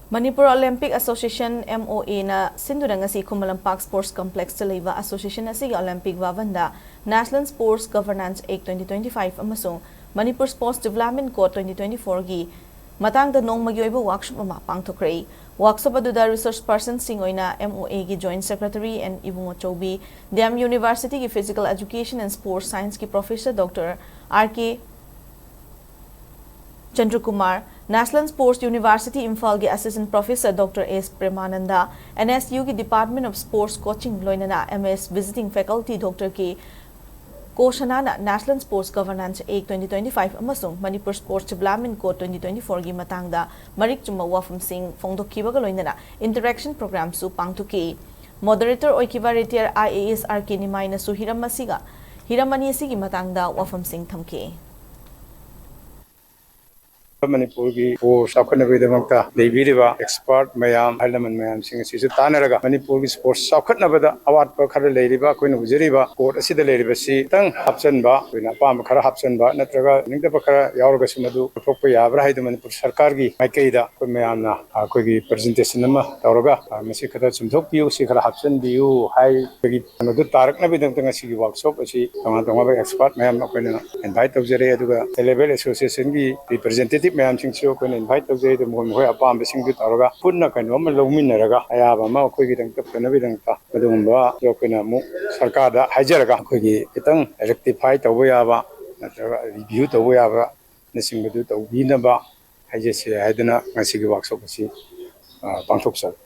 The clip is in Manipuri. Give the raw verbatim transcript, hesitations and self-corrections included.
Manipur Olympic Association, M O A ꯅ ꯁꯤꯟꯗꯨꯅ ꯉꯁꯤ ꯈꯨꯃꯟ ꯂꯝꯄꯥꯛ Sports Complex ꯇ ꯂꯩꯕ association ꯑꯁꯤꯒꯤ Olympic ꯚꯕꯟꯗ National Sports Governance Act twenty twenty-five ꯑꯃꯁꯨꯡ Manipur Sports Development Code twenty twenty-four ꯒꯤ ꯃꯇꯥꯡꯗ ꯅꯣꯡꯃꯒꯤ ꯑꯣꯏꯕ workshop ꯑꯃ ꯄꯥꯡꯊꯣꯛꯈ꯭ꯔꯦ꯫ Workshop ꯑꯗꯨꯗ resource person ꯁꯤꯡ ꯑꯣꯏꯅ M O A ꯒꯤ Joint Secretary N ꯏꯕꯨꯡꯉꯣ ꯆꯧꯕꯤ, D M University ꯒꯤ Physical Education and Sports Science ꯀꯤ Professor Doctor R K ꯆꯟꯗ꯭ꯔꯀꯨꯃꯥꯔ, National Sports University ꯏꯝꯐꯥꯜꯒꯤ Assistant Professor Doctor S ꯄ꯭ꯔꯦꯃꯥꯅꯟꯗ, N S U ꯒꯤ Department of Sports Coaching ꯂꯣꯏꯅꯅ M S Visiting Faculty Doctor K ꯀꯣꯁꯅꯥꯅ National Sports Governance Act twenty twenty-five ꯑꯃꯁꯨꯡ Manipur Sports Development Code twenty twenty-four ꯒꯤ ꯃꯇꯥꯡꯗ ꯃꯔꯤꯛ ꯆꯨꯝꯕ ꯋꯥꯐꯝꯁꯤꯡ ꯐꯣꯡꯗꯣꯛꯈꯤꯕꯒ ꯂꯣꯏꯅꯅ interaction program ꯁꯨ ꯄꯥꯡꯊꯣꯛꯈꯤ꯫ Moderator ꯑꯣꯏꯈꯤꯕ retired I A S R K ꯅꯤꯃꯥꯏꯅꯁꯨ ꯍꯤꯔꯝ ꯑꯁꯤꯒ, ꯍꯤꯔꯝ ꯑꯅꯤ ꯑꯁꯤꯒꯤ ꯃꯇꯥꯡꯗ ꯋꯥꯐꯝꯁꯤꯡ ꯊꯝꯈꯤ꯫ ꯃꯅꯤꯄꯨꯔꯒꯤ sports ꯆꯥꯎꯈꯠꯅꯕꯒꯤꯗꯃꯛꯇ ꯂꯩꯕꯤꯔꯤꯕ expert ꯃꯌꯥꯝ, ꯑꯍꯜ ꯂꯃꯟ ꯃꯌꯥꯝꯁꯤꯡ ꯑꯁꯤꯁꯨ ꯇꯥꯟꯅꯔꯒ ꯃꯅꯤꯄꯨꯔꯒꯤ sports ꯆꯥꯎꯈꯠꯅꯕꯗ ꯑꯋꯥꯠꯄ ꯈꯔ ꯂꯩꯔꯤꯕ, ꯑꯩꯈꯣꯏꯅ ꯎꯖꯔꯤꯕ code ꯑꯁꯤꯗ ꯂꯩꯔꯤꯕꯁꯤ ꯈꯤꯇꯪ ꯍꯥꯞꯆꯤꯟꯕ, ꯑꯩꯈꯣꯏꯅ ꯑꯄꯥꯝꯕ ꯈꯔ ꯍꯥꯞꯆꯤꯟꯕ ꯅꯠꯇ꯭ꯔꯒ ꯌꯥꯅꯤꯡꯗꯕ ꯈꯔ ꯌꯥꯎꯔꯒꯁꯨ ꯃꯗꯨ ꯂꯧꯊꯣꯛꯄ ꯌꯥꯕ꯭ꯔꯥ ꯍꯥꯏꯗꯨ ꯃꯅꯤꯄꯨꯔ ꯁꯔꯀꯥꯔꯒꯤ ꯃꯥꯏꯀꯩꯗ ꯑꯩꯈꯣꯏ ꯃꯌꯥꯝꯅ ꯑꯩꯈꯣꯏꯒꯤ presentation ꯑꯃ ꯇꯧꯔꯒ, ꯑ, ꯃꯁꯤ ꯈꯔ ꯆꯨꯝꯊꯣꯛꯄꯤꯌꯨ, ꯁꯤ ꯈꯔ ꯍꯥꯞꯆꯤꯟꯕꯤꯌꯨ ꯍꯥꯏꯕꯒꯤ ꯃꯗꯨ ꯇꯥꯔꯛꯅꯕꯒꯤꯗꯃꯛꯇ ꯉꯁꯤꯒꯤ workshop ꯑꯁꯤ ꯇꯣꯉꯥꯟ ꯇꯣꯉꯥꯟꯕ expert ꯃꯌꯥꯝ ꯑꯩꯈꯣꯏꯅ invite ꯇꯧꯖꯔꯦ꯫ ꯑꯗꯨꯒ State Level Association ꯒꯤ representative ꯃꯌꯥꯝꯁꯤꯡꯁꯨ ꯑꯩꯈꯣꯏꯅ invite ꯇꯧꯖꯩ꯫ ꯑꯗꯨ ꯃꯈꯣꯏ, ꯃꯈꯣꯏ ꯑꯄꯥꯝꯕꯁꯤꯡꯗꯨ ꯇꯧꯔꯒ ꯄꯨꯟꯅ ꯀꯩꯅꯣꯝꯃ ꯂꯧꯃꯤꯟꯅꯔꯒ ꯑꯌꯥꯕ ꯑꯃ ꯑꯩꯈꯣꯏꯒꯤꯗꯃꯛꯇ ꯐꯅꯕꯒꯤꯗꯃꯛꯇ ꯑꯗꯨꯒꯨꯝꯕ ꯑꯩꯈꯣꯏꯅ ꯑꯃꯨꯛ ꯁꯔꯀꯥꯔꯗ ꯍꯥꯏꯖꯔꯒ ꯑꯩꯈꯣꯏꯒꯤ ꯈꯤꯇꯪ rectify ꯇꯧꯕ ꯌꯥꯕ ꯅꯠꯇ꯭ꯔꯒ review ꯇꯧꯕ ꯌꯥꯕꯅꯆꯤꯡꯕꯗꯨ ꯇꯧꯕꯤꯅꯕ ꯍꯥꯏꯖꯁꯤ ꯍꯥꯏꯗꯨꯅ ꯉꯁꯤꯒꯤ workshop ꯑꯁꯤ, ꯑ, ꯄꯥꯡꯊꯣꯛꯆꯕ꯫